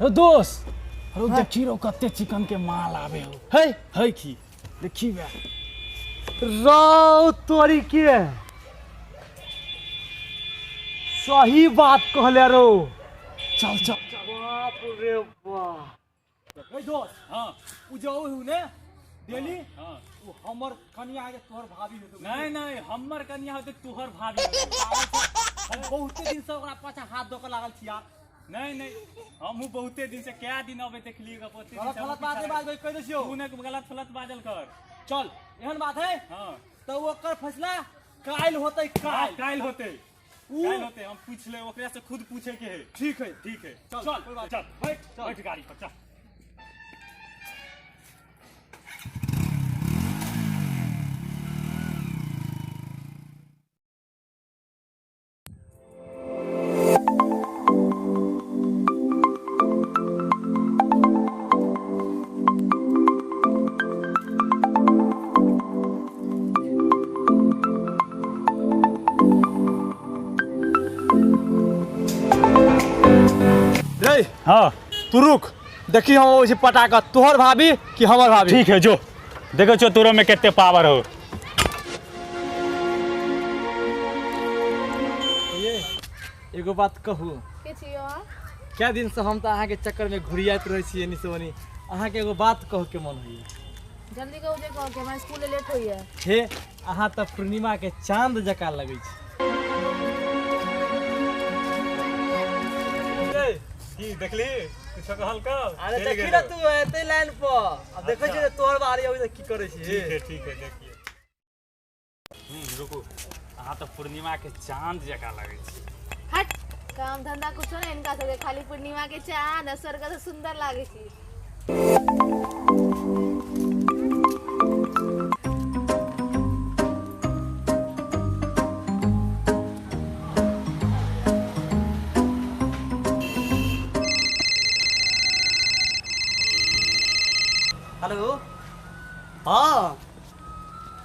रो दोस्त, अरे देखी रो कते चिकन के माल आवे हो। है है की देखी बे। रौ तोरी के सही बात कहले रो। चल चल। बाप रे बाप। ए दोस्त, हाँ उ जो हु ने डेली, हाँ उ हमर कनिया के तोहर भाभी हेतौ। नहीं नहीं, हमर कनिया होते तोहर भाभी। हम बहुते दिन से ओकरा पाछा हाथ धो के लागल छी यार। नहीं नहीं, हमहू बहुते दिन से कै दिन अबे देखलिए गप ओते दिन गलत से गलत हमहू बात नहीं पीछा बाजबै, कहि दै छियौ। तू ने गलत फलत बाजल कर। चल एहन बात है हाँ तऽ ओकर फैसला काल्हि होतै। काल काल्हि काल्हि होते, उ काल्हि होते। हम पूछ ले ओकरा से, खुद पूछे के है। ठीक है ठीक है, चल, चल कोई बात चल बैठ, चल। बैठ गाड़ी पर चल। रे हाँ तू रुक, देखी हम अबै छी पटा कऽ तोहर भाभी कि हमर भाभी। ठीक है, जो देखो छो तोरो में कते पावर हो। ये एगो बात कहू? के छियै अहाँ? कै दिन से हम तऽ अहाँके चक्कर में घुरियाइत रहै छी एनी से ओनी। अहाँके एगो बात कह के मन होइए। जल्दी कहू जे कह के, हमरा स्कूल लेट होइए। हे अहाँ तऽ पूर्णिमा के चांद जकाँ लगै छी। की देखली, कुछो कहल का? अरे देखी ना तू एते लाइन पर, अब देखै छी जे तोहर बारी अबै तऽ की करै छी। ठीक है ठीक है, देखिए। रुकू, अहाँ तऽ पूर्णिमा के चांद जकाँ लगै छी। हट, काम धंधा कुछो नहीं इनका सबके, खाली पूर्णिमा के चांद आ स्वर्ग से सुंदर लागे छी। हेलो। हाँ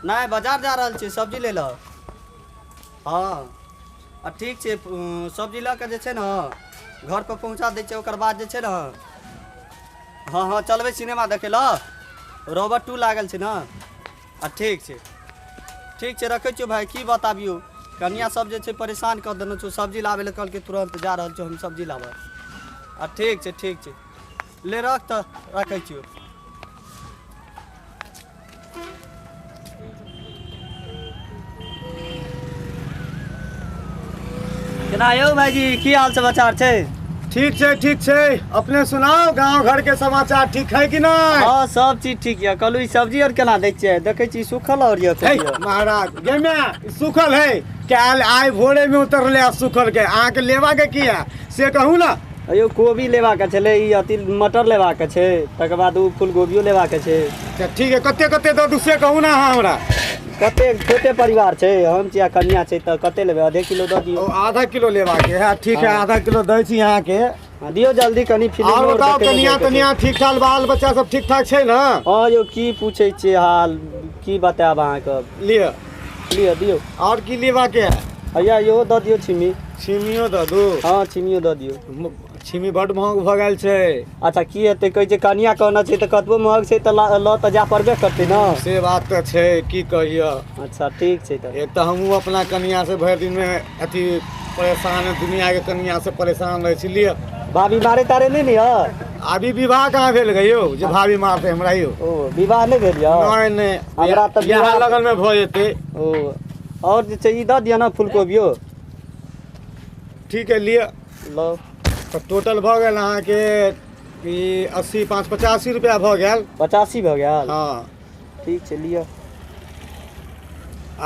नहि, बाजार जा रहल छी सब्जी लै लए। हाँ आ ठीक छै, सब्जी लऽ कऽ जे छै ने घरपर पहुँचा दै छियै, ओकर बाद जे छै ने हाँ हाँ चलबै सिनेमा देखै लए, रॉबर्ट 2 लागल छै ने। आ ठीक छै ठीक छै, रखै छियौ भाय। की बताबियौ, कनिया सब जे छै परेशान कऽ देने छौ। सब्जी लाबै लए कहलकै, तुरन्त जा रहल छियौ हम सब्जी लाबऽ। आ ठीक छै ठीक छै, ले रख तऽ, रखै छियौ। केना यौ भाईजी, की हाल समाचार छै? ठीक छै ठीक छै, अपने सुनाउ, गांव घर के समाचार ठीक है कि नहीं? हाँ सब चीज ठीक यऽ। कहलहुँ ई सब्जी आर केना दै छियै? देखै छी सुखल और यऽ। हे महाराज गे माय, ई सुखल है, काल्हि आइ भोरे में उतरले आ सुखल के। अहाँके लेबा के की है से कहू ना। अयौ कोबी लेबाक छलै, ई अथी मटर लेबाक छै, तकर बाद ओ फूलगोभियो लेबाक छै। अच्छा ठीक है, कते कते दऽ दू से कहू ना अहाँ हमरा। कते छोटे परिवार छै, हम छी आ कनिया छै, तऽ कते लेबै? आधे किलो दऽ दियौ। ओ आधा किलो लेबाक है, ठीक है। हाँ। आधा किलो दै छी अहाँके। हाँ, दियौ जल्दी कनि फिल्म। और बताउ, कनिया तनिया ठीक ठाक, बाल बच्चा सब ठीक ठाक छै ना? हाँ यौ, की पूछै छियै हाल, की बतायब अहाँके। लिअ। लिअ, दियौ। और की लेबाक है? हैया इहो दऽ दियौ, छिमी। छिमियो दऽ दू? हाँ छिमियो दऽ दियौ। छिमी बड महग भऽ गेल छै। अच्छा की हेतै, कहै छै कनिया कहने छै तऽ कतबो महग छै तऽ लऽ तऽ जाय पड़बे करतै ने। से बात तऽ छै, की कहियऽ। अच्छा ठीक छै तऽ। एक तऽ हमहूँ अपना कनिया से भरि दिन में अथी परेशान, दुनिया के कनिया से परेशान रहै छी। लिअ। भाभी मारे तारे नहि ने यऽ? अभी विवाह कहाँ भेल गे यौ जे भाभी मारतै हमरा यौ? ओ विवाह नहि भेल यऽ? नहि नहि। हमरा तऽ इएह विवाह- लगन में भऽ जेतै। ओ और जे छै ई दऽ दिअ ने फूलकोबियो। ठीक है लिअ। लौ। तऽ टोटल भऽ गेल अहाँके ई 80 5 85 रुपया भऽ गेल। 85 भऽ गेल? हाँ। ठीक छै लिअ।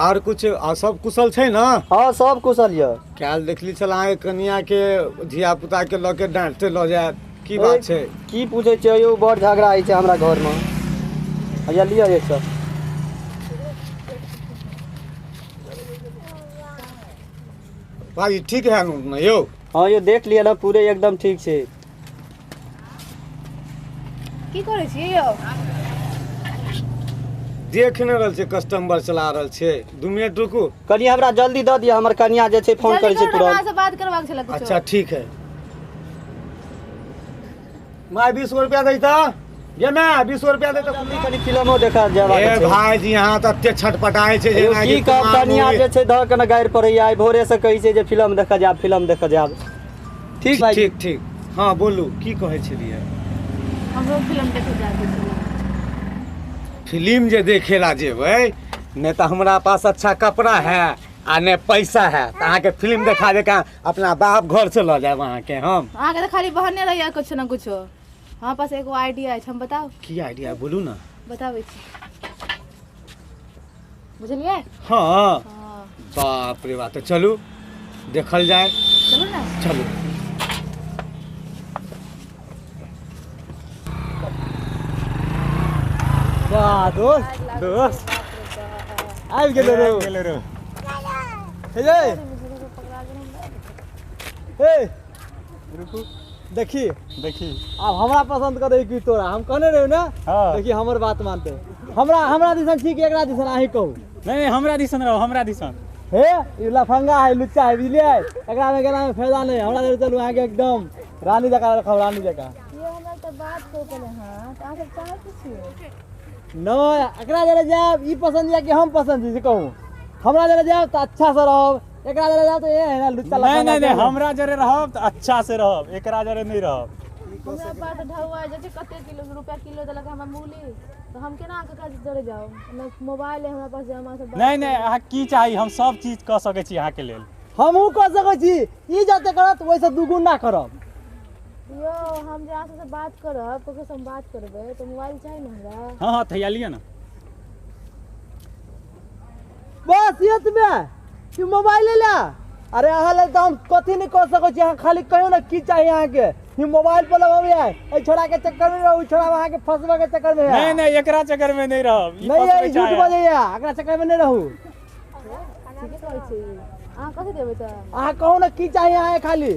आर कुछ? आ सब कुशल छै ने? हाँ सब कुशल यऽ। काल्हि देखली छल अहाँके कनिया के धिया पुता के लऽ के डाँटते लऽ जायत, की बात छै? की पूछै छियै यौ, बड़ झगड़ा होइ छै हमरा घरमे। हैया लिअ 100। भाई ठीक है न यौ? हाँ यौ देख लिअ ने, पूरे एकदम ठीक छै। की करै छियै यौ? देख नहि रहल छै, कस्टमर चला रहल छै। 2 मिनट रुकू। कनि हमरा जल्दी दऽ दिअ, हमर कनिया जे छै फोन जल्दी करै छै करू ने, हमरा तुरंत। से बात करबाक छलै कुछो। अच्छा ठीक है। My 20 रुपया दै त गे my 20 रुपया दे त। कनी फिल्मो देखा जेबाक ए छै। भाईजी यहाँ तऽ एते छटपटाइ छै यौ जेना की कि कहब, कुमार कनिया मूवी। जे छै धऽ के ने गारि पड़ैया, आइ भोरे से कहै छै जे फिल्म देखऽ जायब, फिल्म देखऽ जायब। ठीक भाई? ठीक ठीक। हाँ बोलू, की कहै छलियै? हमरो फिल्म देखे जाके छलै। फिल्म जे देखे ला जेबै नहि तऽ हमरा पास अच्छा कपड़ा है आ नहि पैसा है, तऽ अहाँके फिल्म देखा दे के अपना बाप घर से लऽ जायब अहाँके हम। अहाँके तऽ खाली बहने रहैया कुछो ने कुछो। हमरा पास एगो आइडिया अछि, हम बताउ? की आइडिया, बोलू ने। बताबै छी, बुझलियै? हाँ। हाँ। बाप रे बाप, तऽ चलू देखल जाय। चलू ने। चलू। वाह दोस्त, दोस्त आबि गेलो रे। गेलो रे। हे रे, हे देखी। देखी। आब हमरा पसंद करे कि तोरा? हम कहने रहियो ने। हाँ। देखी, हमर बात मानते हमरा हमरा दिसन ठीक, एकरा दिसन? अहीं कहू। नहीं नहीं, हमरा दिसन रहो, हमरा दिसन। हे, ई लफंगा है, लुच्चा है, बुझलियै? एकरा में गेला में फायदा नहीं। हमरा जरे चलू, अहाँके एकदम रानी जकाँ रखब, रानी जकाँ। ये हमरा एकटा बात कहू पहिले। हाँ, तऽ अहाँ सब चाहै की छियै? नहीं, एकरा जरे जायब, ई पसंद या कि हम पसंद छी से कहू। हमरा जरे जायब तऽ अच्छा से रहब, एकरा जरे जायब तऽ ए है ना लुच्चा नहीं लफंगा। नहीं नहीं, छै। हमरा जरे रहब तऽ अच्छा से रहब, एकरा जरे नहीं रहब। हमरा पास तऽ ढौआ जाइ छै, कते किलो रुपया किलो देलक हमरा मूली, तऽ हम केना ककरा जरे जाउ? ने मोबाइल है हमरा पास जे हमरा सब बात। नहीं नहीं, अहाँ की चाही, हम सब चीज कऽ सकै छी अहाँके लेल। हमहूँ कऽ सकै छी। ई जते करत ओहिसँ दुगुना करब। यौ, हम जे अहाँ सबसँ बात करब, ककरो से हम बात करबै तऽ मोबाइल चाही ने हमरा। हाँ हाँ, थैया लिअ ने। बस एतबे कि मोबाइल ला? अरे अहाँ लेल तऽ हम कथी नहि कऽ सकै छी। अहाँ खाली कहियौ ने की चाही अहाँके। ई मोबाइल पर लगाबै है, एहि छोड़ा के चक्कर में रहू, छोड़ा अहाँके फंसबा के चक्कर में है। नहीं नहीं, एकरा चक्कर में नहीं रहब। ई नहीं फंसबै है, झूठ चाहै। बजैया, एकरा चक्कर में नहीं रहू। ठीके कहै छी। अहाँ कथी देबै तऽ? अहाँ कहू ने की चाही अहाँके खाली।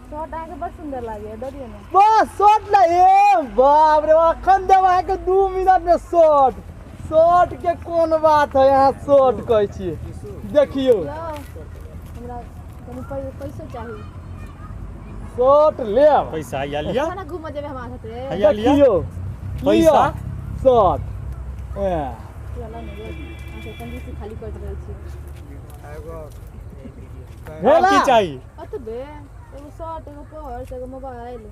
शर्ट अहाँके बड़ सुन्दर लागैया, दऽ दियौ ने। बस शर्ट ला? ए बाप रे, अखन देब अहाँके 2 मिनट में शर्ट। शर्ट के कोन बात है, अहाँ शर्ट कहै छियै। देखियौ। यौ, हमरा कनि पैसो चाही। शर्ट लेब? पैसा या लिअ। खाना घूमऽ जेबै हमरा साथे। हैया लिअ। देखियौ। पैसा? लिअ, शर्ट ए। चलऽ ने यौ, अहाँ सब कंजूसी खाली करैत रहै छी। और की चाही? ओतबे, एगो शर्ट, एगो पर्स, एगो मोबाइल।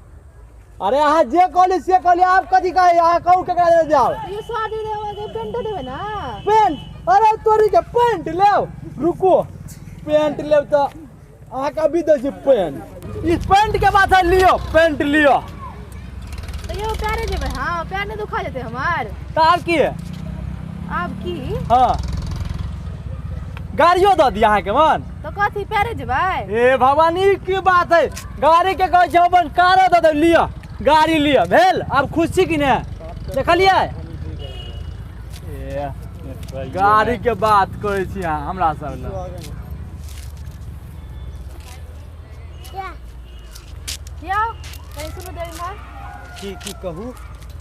अरे अहाँ जे कहली से कहली, आब कथी कहै? अहाँ कहू केकरा ले जाओ। यो शर्ट देबै, पेंटो देबै ने। पेंट? अरे तोरी के, पेंट लेब? रुको, पेंट लेब तऽ अहाँके अभी दै छी पेंट। ई पेंट के बात है, लियो पेंट लियो। तऽ यौ, पैरे जेबै? हाँ, पैर नहि दुखा जेतै हमर? तऽ आब की? आब की? हाँ, गाड़ियो दऽ दिअ अहाँके मन। तऽ कथी, पैरे जेबै? हे भगवान, ई की बात है? गाड़ी के कहै छै, अपन कारो दऽ देब। लिअ गाड़ी लिअ, भेल? आब खुश छी कि नहि? देखलियै? ए, गाड़ी के बात करै छी अहाँ हमरा सब लग। यौ, कनि सुनू तऽ इम्हर। की की कहू?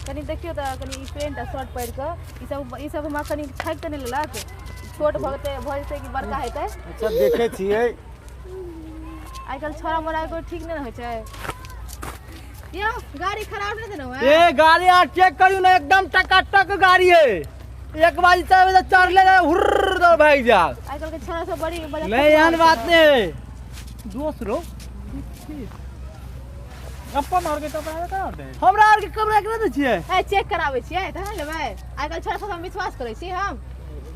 कनि देखियौ तऽ, कनि ई पेंट आ शर्ट पहिर कऽ ई सब हमरा कनि थाकि तऽ नहि लेलक? छोट भऽ जेतै, भऽ जेतै कि बड़का हेतै? अच्छा, देखै छियै। आइ काल्हि छोड़ा मोड़ा कोइ ठीक नहि ने होइ छै। यौ, गाड़ी खराब नहि देलहुँ? ए, गाड़ी अहाँ चेक करियौ ने, एकदम टकाटक गाड़ी है। एक बार चढ़बै तऽ चढ़ले ने हुर्र दऽ भागि जायब। आइ काल्हि के छोड़ा सब बड़ी बड़ा। नहीं, एहन बात नहीं है दोस्त रो। अपन और के कपड़ा करा दे। हमरा आरके कपड़ा केना दै छियै? ए, चेक कराबै छियै तहन ने लेबै। आइ काल्हि छोड़ा सब हम विश्वास करै छी हम?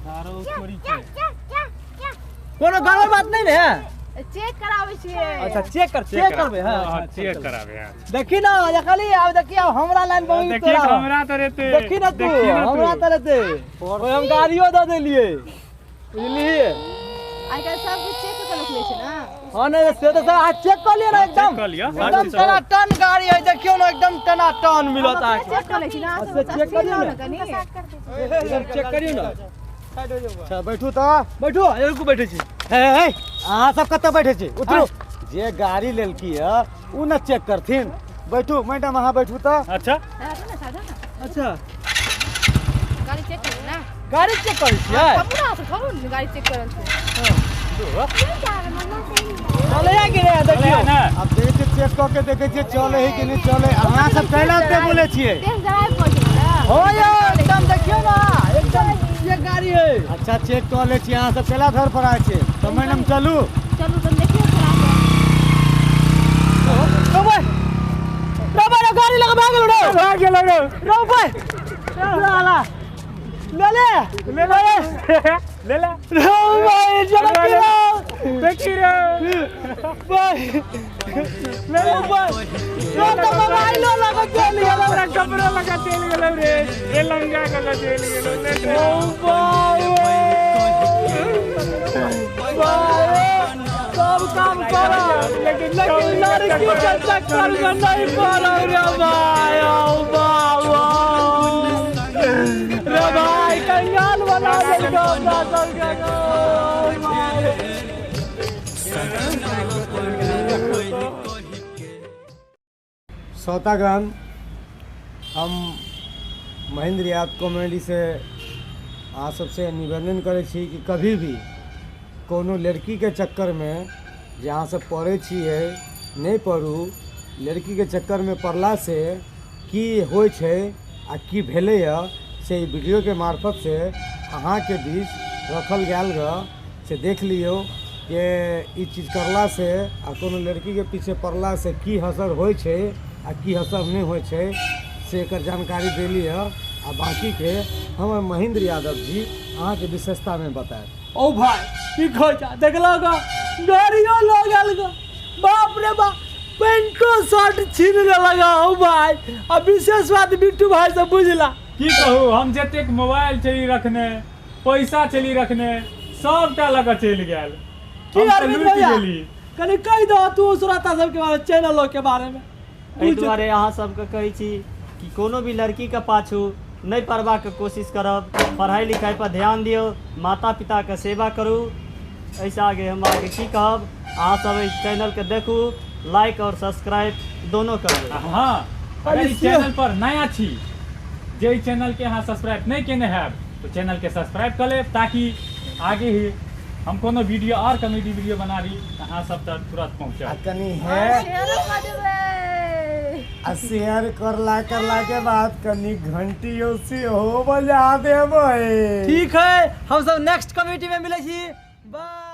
आरो थोड़ी के। कोनो गड़बड़ बात नहीं ने है? चेक कराबै छियै। अच्छा, चेक कर, चेक करबै। हाँ। हाँ, चेक कराबे, हाँ। देखी ना, देखली? आब देखी, आब हमरा लाइन बहुत देखिए। तोरा। हमरा तो रहते। देखी ना तू। देखी ना तू। हमरा तऽ रहते, ओहि हम गाड़ियो दऽ देलियै, बुझलियै? आइ काल्हि सब किछु चेक कऽ लोक लै छै ने। हाँ, नहीं से तऽ अहाँ चेक कऽ लिअ ने एकदम। चेक कऽ लिअ। एकदम टनाटन गाड़ी है, देखियौ ने, एकदम टनाटन मिलत हम अपने अहाँके। चेक कऽ लै छी ने अहाँ अच्छा, सब। चेक करियौ ने। ने कनि। एकदम चेक करियौ ने। अच्छा, बैठू तऽ। बैठू, रुकू, बैठै छी। हे हे, अहाँ सब कतऽ बैठे छी? उतरू। जे गाड़ी लेलकी है उ ने चेक करथिन। बैठू मैडम, अहाँ बैठू तऽ। अच्छा। साधा ने, साधा ने। अच्छा। गाड़ी चेक करू ने। गाड़ी चेक करै छियै? हमहूँ ने अहाँ सब ने गाड़ी चेक करल छै। चलैया कि नहि देखियौ। ना। आब देखै छियै। चेक कऽ के देखै छियै चलै है कि नहि चलै। अहाँ सब कैला ओते बोलै छियै? टेस्ट ड्राइव कऽ छै ने। हो यौ, एकदम देखियौ ना, एकदम ये गाड़ी है। अच्छा चेक कऽ लै छियै, अहाँ सब कैला धर पर आयल छियै? समय हम चलू। चलू तऽ देखियौ चला कऽ। रो भाई, रो भाई, रो गाड़ी लगा भाग गेलो रो। भाग गेलो रे। रो भाई, साला ले ले ले ले ले ले। रो भाई, जरा की रो। देखी रे। भाई ले ले। रो भाई, रो तो मोबाइलो लगा चल गेलो। हमरा कपड़ा लगा चलि गेलो रे, रे लंगा लगा चलि गेलो ले ले। ओ भाई भाई, सब काम करो लेकिन लेकिन लड़की के चक्कर में नहीं पड़ो रे भाई। ओ बाबा रे भाई, कंगाल बना देलको अपना सबके। ओ भाई। श्रोतागण, हम महेंद्र यादव कॉमेडी से अहाँ सबसे निवेदन करै छी कि कभी भी कोनो लड़कीके चक्करमे जे अहाँ सब पड़ै छियै नहि पड़ू। लड़कीके चक्करमे पड़लासँ की होइ छै आ की भेलैए से ई वीडियोके मार्फतसँ अहाँके बीच रखल गेल रह, से देख लियौ कि ई चीज करलासँ आ कोनो लड़कीके पीछे पड़लासँ की असर होइ छै आ की असर नहि होइ छै, से एकर जानकारी देली हँ। आ बाँकीके हमर महेंद्र यादव जी अहाँके विशेषतामे बतायब। ओ भाई, की कहै छ? देखलो ग, गाड़ियो लऽ गेल ग, बाप रे बाप, पेंटो शर्ट छीन लेलक। ओ भाई, आ विशेष बात बिट्टू भाई से बुझला। की कहू, हम जतेक मोबाइल चली रखने, पैसा चली रखने, सबटा लऽ कऽ चलि गेल। की हम तऽ अरविंद लूटि भैया गेली। कनि कहि दो तू श्रोता सबके बारे, चैनल के बारे में। एहि दुआरे अहाँ सबके कहै छी कि कोनो भी लड़कीके पाछू नहि पड़बाक कोशिश करब, पढ़ाइ लिखाइ पर ध्यान दियौ, माता पिताके सेवा करू। एहिसँ आगे हम आगे की कहब? अहाँ सब एहि चैनलके देखू, लाइक और सब्सक्राइब दोनो करबै। हाँ, अगर ई चैनल पर नया छी, जे ई चैनल के अहाँ सब्सक्राइब नहि केने हैब तऽ चैनल के सब्सक्राइब कऽ लेब, ताकि आगे ही हम कोनो वीडियो और कॉमेडी वीडियो बनाबी तऽ अहाँ सब तक तुरंत आ पहुँचब। कनि है शेयरो कऽ देबै। आ शेयर करला के बाद कनि घंटियो सेहो बजा देबै। ठीक है, हम सब नेक्स्ट कमेटी में मिलै छी। बाय।